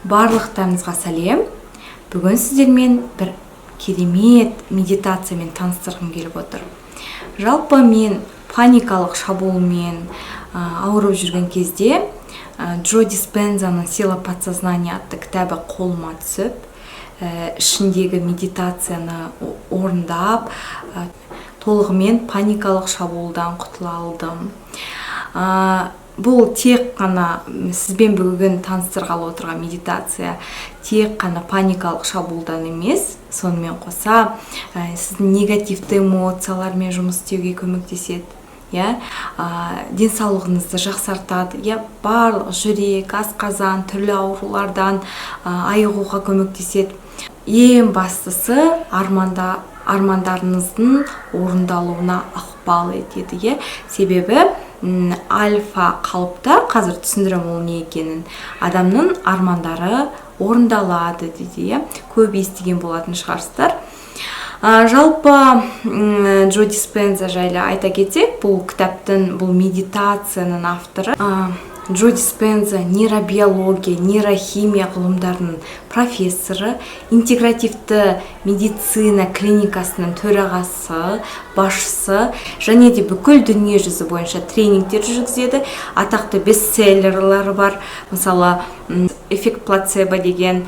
Барлықтарыңызға сәлем! Бүгін сіздермен бір керемет медитациямен таныстырғым келіп отыр. Жалпы, мен паникалық шабуылмен ауырып жүрген кезде Джо Диспензаның «Сила подсознания» атты кітабы қолыма түсіп, ішіндегі медитацияны орындап, толығымен паникалық шабуылдан құтыла алдым. Бұл тек қана сізбен бүгін таныстырғалы отырған медитация тек қана паникалық шабуылдан емес, сонымен қоса сіздің негативті эмоциялармен жұмыс істеуге көмектеседі, иә, денсаулығыңызды жақсартады, иә, барлық жүрек, асқазан, түрлі аурулардан айығуға көмектеседі. Ең бастысы, армандарыңыздың орындалуына ықпал етеді, иә. Себебі альфа қалыпта, қазір түсіндіремін ол не екенін, адамның армандары орындалады дейді, иә. Көп естіген болатын шығарсыздар. Жалпы, Джо Диспенза жайлы айта кетсек, бұл кітаптың, бұл медитацияның авторы. Джо Диспенза — нейробиология, нейрохимия ғылымдарының профессоры, интегративті медицина клиникасының төрағасы, басшысы және де бүкіл дүние жүзі бойынша тренингтер жүргізеді. Атақты бестселлерлары бар, мысалы, «Эффект плацебо» деген,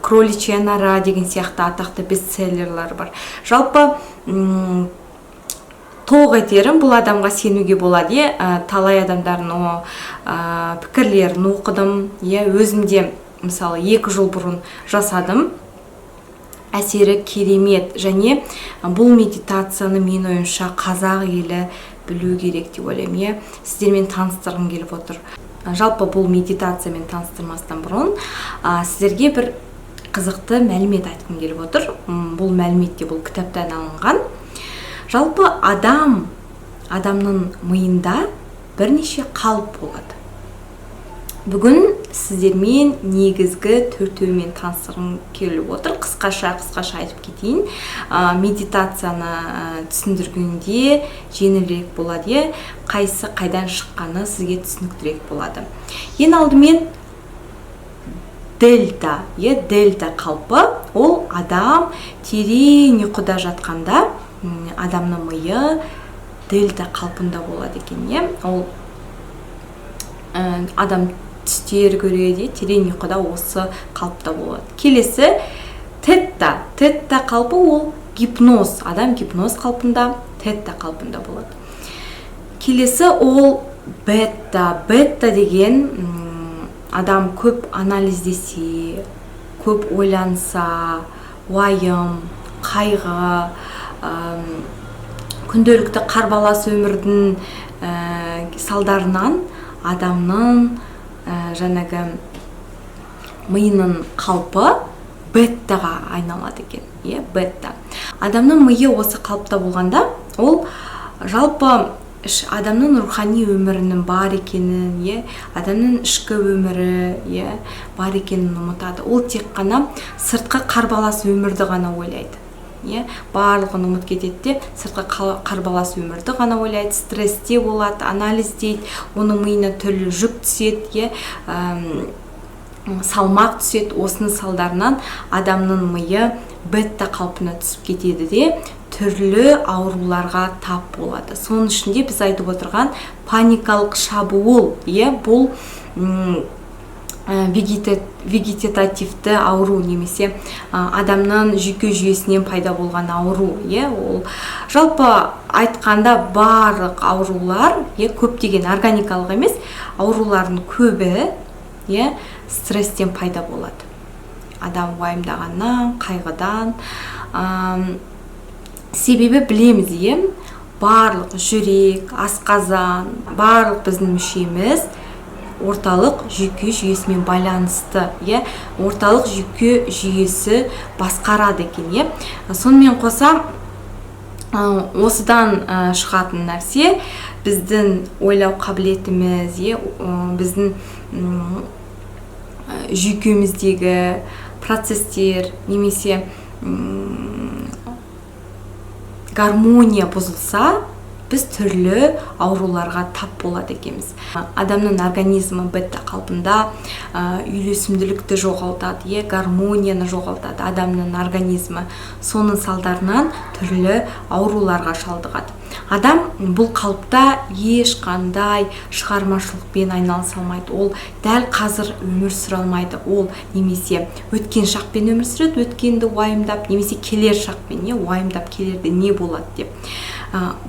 «Кроличья нора» деген сияқты атақты бестселлерлары бар. Жалпы, толық етерім, бұл адамға сенуге болады, иә. Талай адамдардың пікірлерін оқыдым, иә. Өзім де, мысалы, 2 жыл бұрын жасадым, әсері керемет. Және бұл медитацияны, менің ойымша, қазақ елі білу керек деп ойлаймын, иә. Сіздермен таныстырғым келіп отыр. Жалпы, бұл медитациямен таныстырмастан бұрын сіздерге бір қызықты мәлімет айтқым келіп отыр. Бұл мәлімет те бұл кітаптан алынған. Жалпы, адамның миында бірнеше қалып болады. Бүгін сіздермен негізгі төртеуімен таныстырғым келіп отыр. Қысқаша айтып кетейін. Медитацияны түсіндіргенде жеңілірек болады, иә, қайсы қайдан шыққаны сізге түсініктірек болады. Ең алдымен дельта, иә. Дельта қалпы — ол адам терең ұйқыда жатқанда, адамның миы дельта қалпында болады екен, иә. Ол адам түстер көреді, терең ұйқыда осы қалыпта болады. Келесі тетта. Тетта қалпы — ол гипноз, адам гипноз қалпында, тетта қалпында болады. Келесі ол бетта. Бетта деген адам көп анализдесе, көп ойланса, уайым, қайғы, күнделікті қарбалас өмірдің салдарынан адамның жаңағы миының қалпы беттаға айналады екен, иә. Бетта, адамның миы осы қалыпта болғанда, ол жалпы адамның рухани өмірінің бар екенін, иә, адамның ішкі өмірі, иә, бар екенін ұмытады. Ол тек қана сыртқы қарбалас өмірді ғана ойлайды, иә, барлығын ұмытып кетеді де, сыртқы қарбалас өмірді ғана ойлайды, стрессте болады, анализдейді, оның миына түрлі жүк түседі, иә, салмақ түседі. Осының салдарынан адамның миы бетта қалпына түсіп кетеді де, түрлі ауруларға тап болады. Соның ішінде біз айтып отырған паникалық шабуыл, иә, бұл вегетативті ауру немесе адамның жүйке жүйесінен пайда болған ауру, иә. Ол жалпы айтқанда, барлық аурулар, иә, көптеген органикалық емес аурулардың көбі, иә, стресстен пайда болады, адам уайымдағаннан, қайғыдан. Себебі білеміз, иә, барлық жүрек, асқазан, барлық біздің мүшеміз орталық жүйке жүйесімен байланысты, иә, орталық жүйке жүйесі басқарады екен, иә. Сонымен қоса, осыдан шығатын нәрсе — біздің ойлау қабілетіміз, иә, біздің жүйкеміздегі процесстер немесе гармония бұзылса, Біз түрлі ауруларға тап болады екенбіз. Адамның организмі бета қалпында үйлесімділікті жоғалтады, иә, гармонияны жоғалтады адамның организмі. Соның салдарынан түрлі ауруларға шалдығады. Адам бұл қалыпта ешқандай шығармашылықпен айналыса алмайды. Ол дәл қазір өмір сүре алмайды. Ол немесе өткен шақпен өмір сүреді, өткенді уайымдап, немесе келер шақпен, не уайымдап, келерде не болады деп.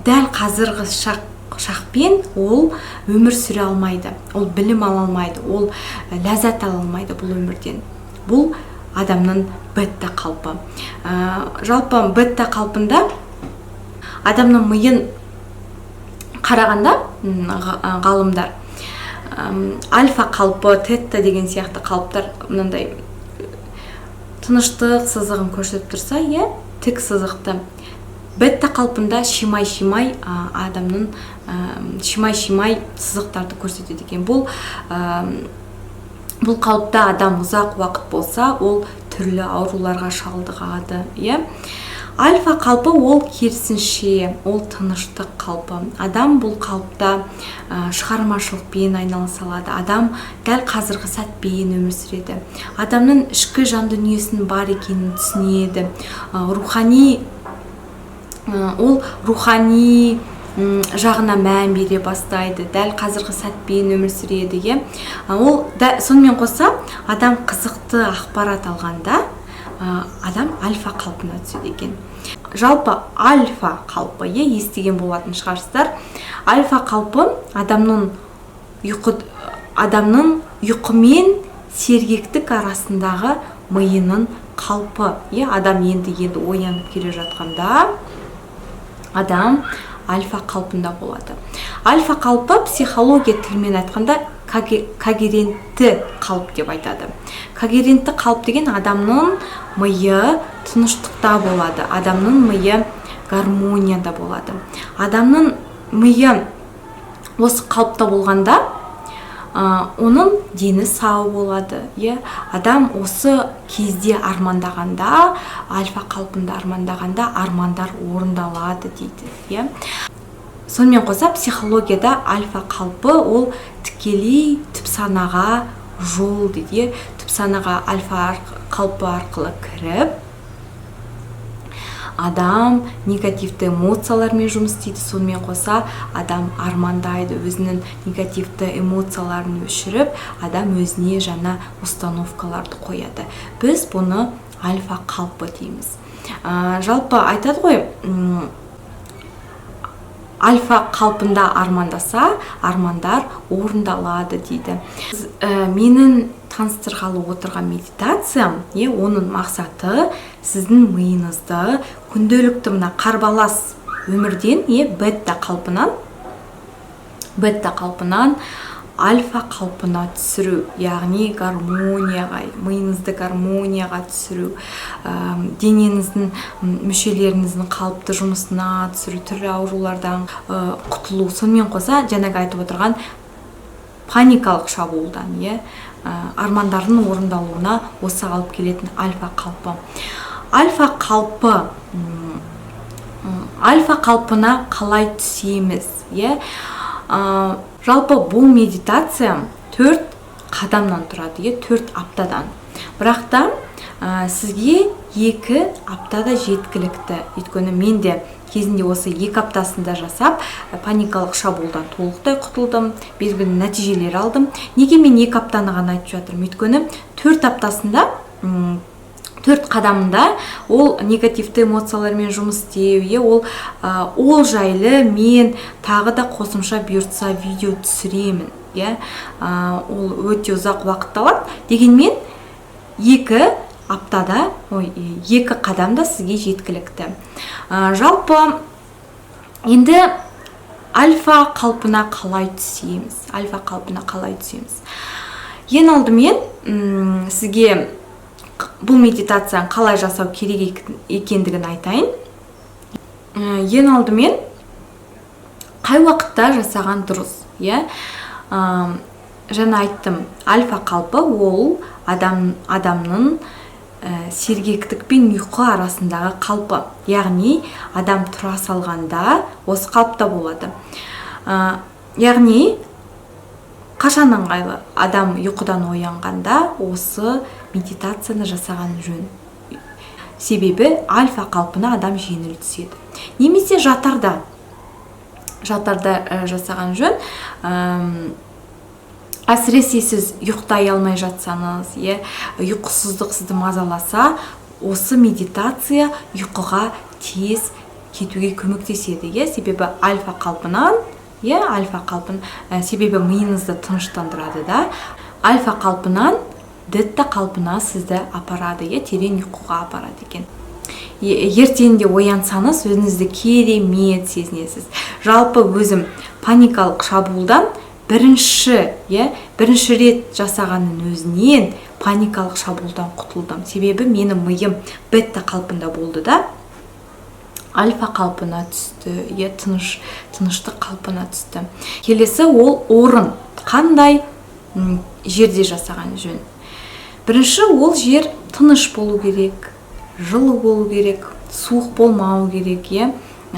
Дәл қазіргі шақпен ол өмір сүре алмайды. Ол білім ала алмайды, ол ләззат ала алмайды бұл өмірден. Бұл адамның бета қалпы. Жалпы бета қалпында адамның миын қарағанда, ғалымдар альфа қалпы, тетта деген сияқты қалыптар мынандай тыныштық сызығын көрсетіп тұрса, иә, тік сызықты, бета қалпында шимай-шимай, адамның шимай-шимай сызықтарды көрсетеді екен. Бұл қалыпта адам ұзақ уақыт болса, ол түрлі ауруларға шалдығады, иә. Альфа қалпы ол керісінше, ол тыныштық қалпы. Адам бұл қалыпта шығармашылықпен айналыса алады. Адам дәл қазіргі сәтпен өмір сүреді. Адамның ішкі жан дүниесінің бар екенін түсінеді. Рухани, ол рухани жағына мән бере бастайды, дәл қазіргі сәтпен өмір сүреді, иә. Ол да, сонымен қоса адам қызықты ақпарат алғанда, адам альфа қалпына түседі екен. Жалпы альфа қалпы, иә, естіген болатын шығарсыздар. Альфа қалпы адамның ұйқы мен сергектік арасындағы миының қалпы, иә. Адам енді енді оянып келе жатқанда, адам альфа қалпында болады. Альфа қалпы психология тілімен айтқанда, когерентті қалып деп айтады. Когерентті қалып деген адамның миы тыныштықта болады, адамның миы гармонияда болады. Адамның миы осы қалыпта болғанда, оның дені сау болады, иә. Адам осы кезде армандағанда, альфа қалпында армандағанда, армандар орындалады дейді, иә. Сонымен қоса психологияда альфа қалпы ол тікелей түп санаға жол дейді, иә. Түп санаға альфа қалпы арқылы кіріп, адам негативті эмоциялармен жұмыс істейді. Сонымен қоса адам армандайды, өзінің негативті эмоцияларын өшіріп, адам өзіне жаңа установкаларды қояды. Біз бұны альфа қалпы дейміз. Жалпы айтады ғой, альфа қалпында армандаса, армандар орындалады дейді. Менің таныстырғалы отырған медитациям, е, оның мақсаты сіздің миыңызды күнделікті мына қарбалас өмірден, е, бета қалпынан альфа қалпына түсіру, яғни гармонияға, миыңызды гармонияға түсіру, денеңіздің, мүшелеріңіздің қалыпты жұмысына түсіру, түрлі аурулардан құтылу, сонымен қоса жаңағы айтып отырған паникалық шабуылдан, иә, армандардың орындалуына осы алып келетін альфа қалпы. Альфа қалпына қалай түсеміз, иә? Жалпы бұл медитация төрт қадамнан тұрады, иә, 4 аптадан. Бірақ та сізге 2 апта да жеткілікті, өйткені мен де кезінде осы 2 аптасында жасап, паникалық шабуылдан толықтай құтылдым, белгілі нәтижелер алдым. Неге мен 2 аптаны ғана айтып жатырмын? Өйткені 4 аптасында, төрт қадамында ол негативті эмоциялармен жұмыс істеу, иә, ол жайлы мен тағы да қосымша, бұйыртса, видео түсіремін, иә. Ол өте ұзақ уақыт алады. Дегенмен 2 аптада, ой, екі қадам да сізге жеткілікті. Жалпы енді альфа қалпына қалай түсеміз? Альфа қалпына қалай түсеміз? Ең алдымен сізге бұл медитацияны қалай жасау керек екендігін айтайын. Ең алдымен қай уақытта жасаған дұрыс, иә? Жаңа айттым, альфа қалпы ол адамның сергектік пен ұйқы арасындағы қалпы. Яғни адам тұра салғанда осы қалыпта болады. Яғни қашан ыңғайлы? Адам ұйқыдан оянғанда осы медитацияны жасаған жөн. Себебі альфа қалпына адам жеңіл түседі. Немесе жатарда жасаған жөн. Әсіресе сіз ұйықтай алмай жатсаңыз, ұйқысыздық сізді мазаласа, осы медитация ұйқыға тез кетуге көмектеседі. Себебі альфа қалпынан, альфа қалпын, себебі миыңызды тыныштандырады да, альфа қалпынан дельта қалпына сізді апарады, терең ұйқыға апарады екен. Ертеңінде оянсаңыз, өзіңізді керемет сезінесіз. Жалпы өзім паникалық шабуылдан бірінші рет жасағанның өзінен паникалық шабуылдан құтылдым. Себебі менің миым бета қалпында болды да, альфа қалпына түсті, тыныштық қалпына түсті. Келесі ол орын. Қандай жерде жасаған жөн? Бірінші, ол жер тыныш болу керек, жылы болу керек, суық болмау керек,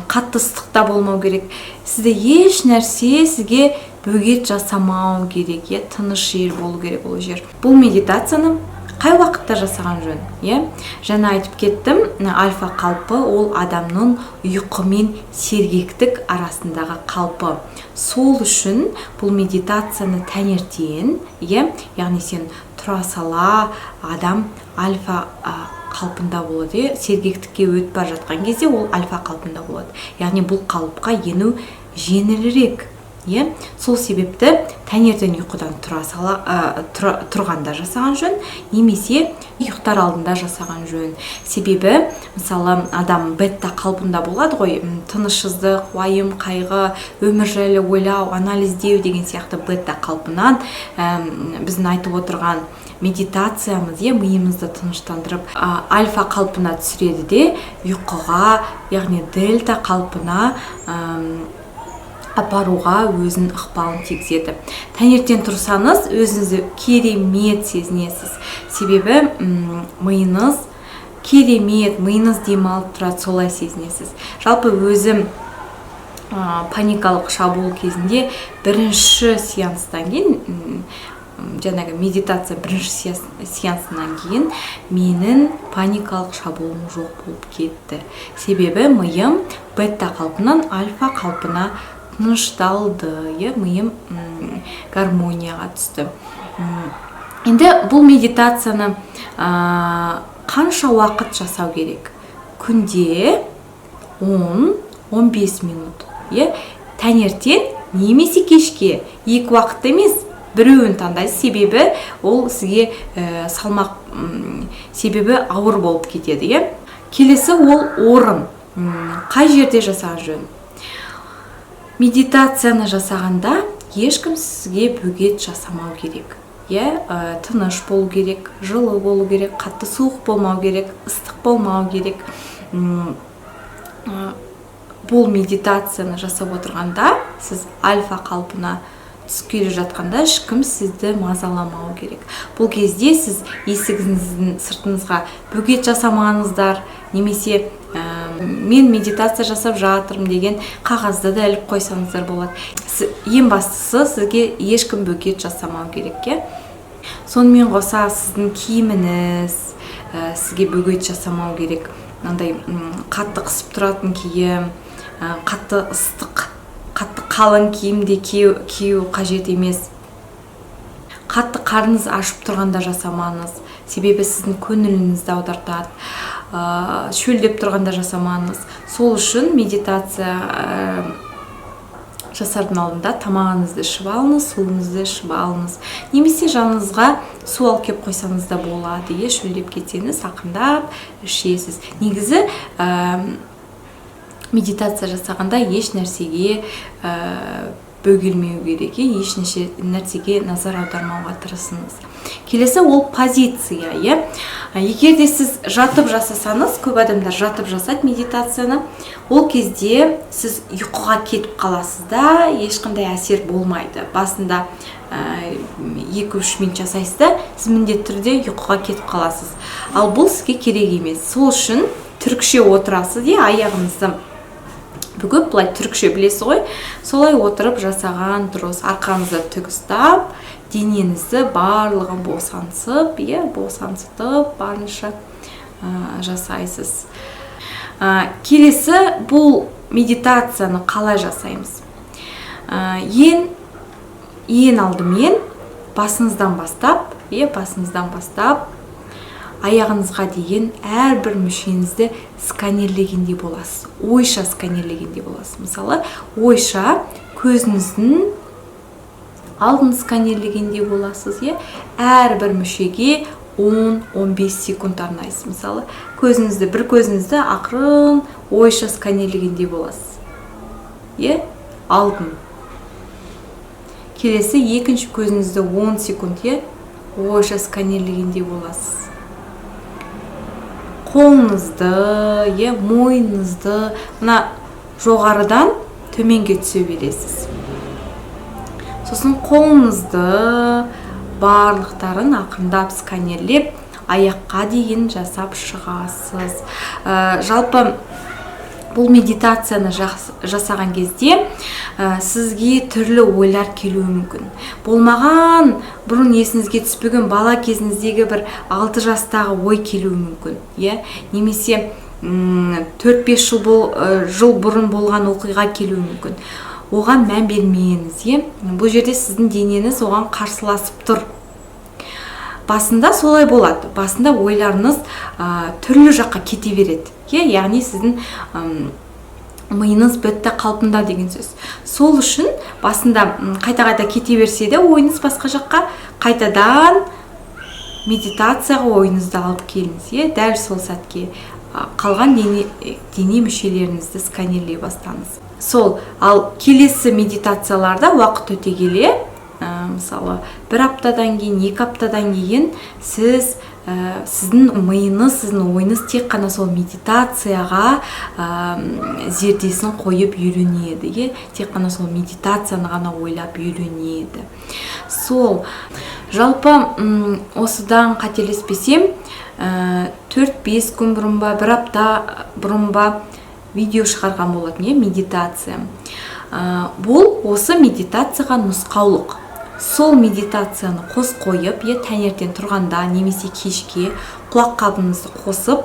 қатты ыстықта болмау керек. Сізде еш нәрсе сізге бөгет жасамау керек, тыныш жер болу керек ол жер. Бұл медитацияны қай уақытта жасаған жөн? Жаңа айтып кеттім, альфа қалпы ол адамның ұйқы мен сергектік арасындағы қалпы. Сол үшін бұл медитацияны таңертең, яғни сен тұра сала адам альфа қалпында болады, сергектікке өтіп бара жатқан кезде ол альфа қалпында болады. Яғни бұл қалыпқа ену жеңілірек. Сол себепті таңертең ұйқыдан тұра сала, тұрғанда жасаған жөн, немесе ұйықтар алдында жасаған жөн. Себебі мысалы адам бета қалпында болады ғой, тынышсыздық, уайым, қайғы, өмір жайлы ойлау, анализдеу деген сияқты бета қалпынан біздің айтып отырған медитациямыз миымызды тыныштандырып альфа қалпына түсіреді де, ұйқыға, яғни дельта қалпына апаруға өзінің ықпалын тигізеді. Таңертең тұрсаңыз, өзіңізді керемет сезінесіз. Себебі миыңыз керемет, миыңыз демалып тұрады, солай сезінесіз. Жалпы өзім паникалық шабуыл кезінде бірінші сеанстан кейін, жаңағы медитация бірінші сеансынан кейін менің паникалық шабуылым жоқ болып кетті. Себебі миым бета қалпынан альфа қалпына тынышталды, миым гармонияға түсті. Енді бұл медитацияны қанша уақыт жасау керек? Күнде 10-15 минут. Таңертең немесе кешке, екі уақыт емес, біреуін таңдайсыз, себебі ол сізге салмақ, себебі ауыр болып кетеді. Келесі ол орын. Қай жерде жасаған жөн? Медитацияны жасағанда ешкім сізге бөгет жасамау керек. Тыныш болу керек, жылы болу керек, қатты суық болмау керек, ыстық болмау керек. Бұл медитацияны жасап отырғанда, сіз альфа қалпына түсіп келе жатқанда ешкім сізді мазаламау керек. Бұл кезде сіз есігіңіздің сыртыңызға бөгет жасамаңыздар, немесе мен медитация жасап жатырмын деген қағазды да іліп қойсаңыздар болады. Ең бастысы, сізге ешкім бөгет жасамау керек. Сонымен қоса сіздің киіміңіз сізге бөгет жасамау керек. Мынандай қатты қысып тұратын киім, қатты ыстық, қатты қалың киімде кию қажет емес. Қатты қарныңыз ашып тұрғанда жасамаңыз, себебі сіздің көңіліңізді аудартады. Шөлдеп тұрғанда жасамаңыз. Сол үшін медитация жасардың алдында тамағыңызды ішіп алыңыз, суыңызды ішіп алыңыз. Немесе жаныңызға су алып келіп қойсаңыз да болады. Шөлдеп кетсеңіз, ақырындап ішесіз. Негізі медитация жасағанда еш нәрсеге бөгелмеу керек, еш нәрсеге назар аудармауға тырысыңыз. Келесі ол позиция, иә. Егер де сіз жатып жасасаңыз, көп адамдар жатып жасайды медитацияны, ол кезде сіз ұйқыға кетіп қаласыз да, ешқандай әсер болмайды. Басында 2-3 минут жасайсыз да, сіз міндетті түрде ұйқыға кетіп қаласыз. Ал бұл сізге керек емес. Сол үшін түрікше отырасыз, иә, аяғыңызды бүгіп, былай түрікше білесіз ғой, солай отырып жасаған дұрыс. Арқаңызды тік ұстап, денеңізді барлығын босаңсып, иә, босаңсытып барынша жасайсыз. Келесі бұл медитацияны қалай жасаймыз? Ең алдымен басыңыздан бастап, иә, басыңыздан бастап аяғыңызға дейін әрбір мүшеңізді сканерлегендей боласыз, ойша сканерлегендей боласыз. Мысалы, ойша көзіңіздің алдын сканерлегендей боласыз, иә. Әрбір мүшеге 10-15 секунд арнайсыз. Мысалы, көзіңізді, бір көзіңізді ақырын ойша сканерлегендей боласыз, иә, алдын. Келесі екінші көзіңізді 10 секунд, иә, ойша сканерлегендей боласыз. Қолыңызды, иә, мойныңызды, мына жоғарыдан төменге түсе бересіз. Сосын қолыңызды барлықтарын ақырындап сканерлеп, аяққа дейін жасап шығасыз. Жалпы бұл медитацияны жасаған кезде сізге түрлі ойлар келуі мүмкін. Болмаған, бұрын есіңізге түспеген бала кезіңіздегі бір 6 жастағы ой келуі мүмкін, иә, немесе 4-5 жыл бұрын болған оқиға келуі мүмкін. Оған мән бермеңіз, иә. Бұл жерде сіздің денеңіз оған қарсыласып тұр. Басында солай болады. Басында ойларыңыз түрлі жаққа кете береді, иә, яғни сіздің миыңыз бетта қалпында деген сөз. Сол үшін басында қайта-қайта кете берсе де ойыңыз басқа жаққа, қайтадан медитацияға ойыңызды алып келіңіз, иә. Дәл сол сәтке қалған дене мүшелеріңізді сканерлей бастаңыз. Сол. Ал келесі медитацияларда уақыт өте келе, мысалы, бір аптадан кейін, 2 аптадан кейін сіздің миыңыз, сіздің ойыңыз тек қана сол медитацияға зердесін қойып үйренеді, иә, тек қана сол медитацияны ғана ойлап үйренеді. Сол жалпы осыдан қателеспесем, 4-5 күн бұрын ба, бір апта бұрын ба видео шығарған болатын, иә, медитация. Бұл осы медитацияға нұсқаулық. Сол медитацияны қос қойып, иә, таңертең тұрғанда немесе кешке құлақ қабыңызды қосып,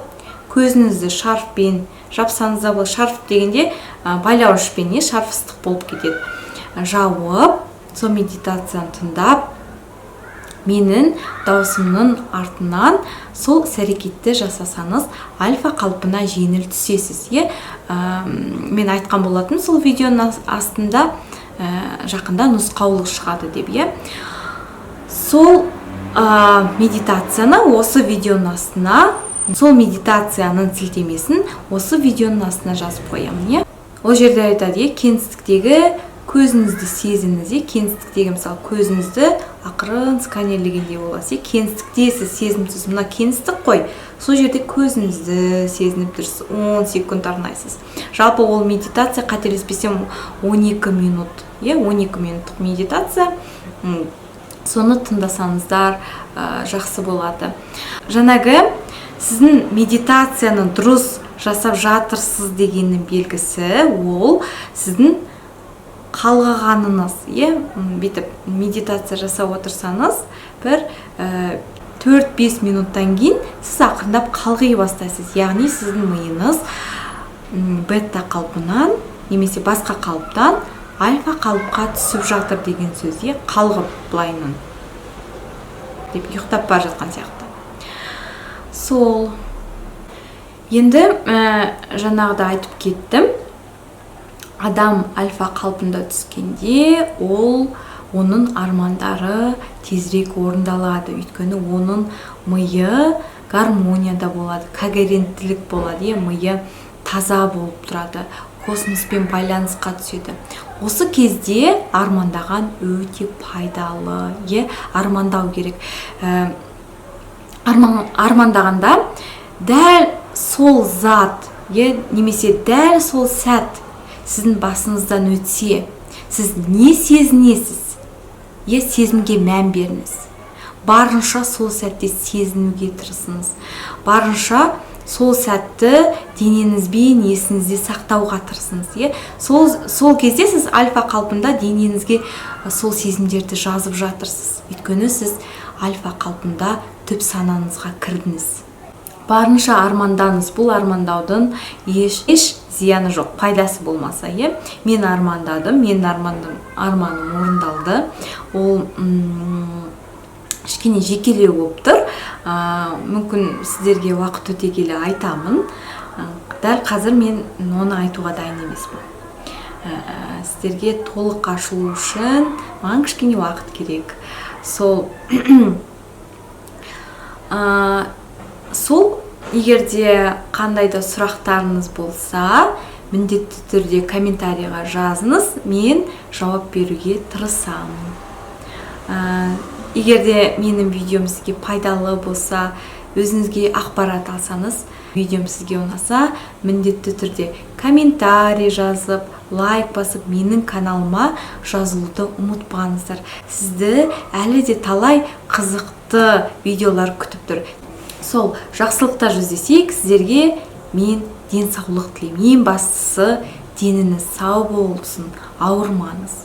көзіңізді шарфпен жапсаңыз да болады. Шарф дегенде байлауышпен, иә, шарф ыстық болып кетеді. Жауып, сол медитацияны тыңдап, менің даусымның артынан сол іс әрекетті жасасаңыз, альфа қалпына жеңіл түсесіз, иә. Мен айтқан болатын сол видеоның астында, жақында нұсқаулық шығады деп, иә. Сол медитацияны осы видеоның астына, сол медитацияның сілтемесін осы видеоның астына жазып қоямын, иә. Ол жерде айтады, иә, кеңістіктегі көзіңізді сезініңіз, иә. Кеңістіктегі, мысалы, көзіңізді ақырын сканерлегендей боласыз, иә. Кеңістікте сіз сезініп тұрсыз, мына кеңістік қой, сол жерде көзіңізді сезініп тұрсыз, 10 секунд арнайсыз. Жалпы ол медитация, қателеспесем, 12 минут, иә, 12 минуттық медитация. Соны тыңдасаңыздар, жақсы болады. Жаңағы сіздің медитацияны дұрыс жасап жатырсыз дегеннің белгісі ол сіздің қалғығаныңыз, иә. Бүйтіп медитация жасап отырсаңыз, бір 4-5 минуттан кейін сіз ақырындап қалғи бастайсыз, яғни сіздің миыңыз бета қалпынан немесе басқа қалыптан альфа қалыпқа түсіп жатыр деген сөз, иә. Қалғып, былайынан деп ұйықтап бара жатқан сияқты. Сол енді жаңағыда айтып кеттім, адам альфа қалпында түскенде, ол оның армандары тезірек орындалады, өйткені оның миы гармонияда болады, когеренттілік болады, иә, миы таза болып тұрады. Космоспен байланысқа түседі. Осы кезде армандаған өте пайдалы, иә, армандау керек. Армандағанда дәл сол зат, иә, немесе дәл сол сәт сіздің басыңыздан өтсе, сіз не сезінесіз, иә? Сезімге мән беріңіз. Барынша сол сәтте сезінуге тырысыңыз, барынша сол сәтті денеңізбен есіңізде сақтауға тырысыңыз, иә. Сол кезде сіз альфа қалпында денеңізге сол сезімдерді жазып жатырсыз, өйткені сіз альфа қалпында түп санаңызға кірдіңіз. Барынша армандаңыз. Бұл армандаудың еш зияны жоқ, пайдасы болмаса, иә. Мен армандадым, менің арманым орындалды. Ол кішкене жекелеу болып тұр, мүмкін, сіздерге уақыт өте келе айтамын. Дәл қазір мен оны айтуға дайын емеспін. Сіздерге толық ашылу үшін маған кішкене уақыт керек. Сол егер де қандай да сұрақтарыңыз болса, міндетті түрде комментарийға жазыңыз, мен жауап беруге тырысамын. Егер де менің видеом сізге пайдалы болса, өзіңізге ақпарат алсаңыз, видеом сізге ұнаса, міндетті түрде комментарий жазып, лайк басып, менің каналыма жазылуды ұмытпаңыздар. Сізді әлі де талай қызықты видеолар күтіп тұр. Сол жақсылықта жүздесейік. Сіздерге мен денсаулық тілеймін. Ең бастысы, деніңіз сау болсын, ауырмаңыз.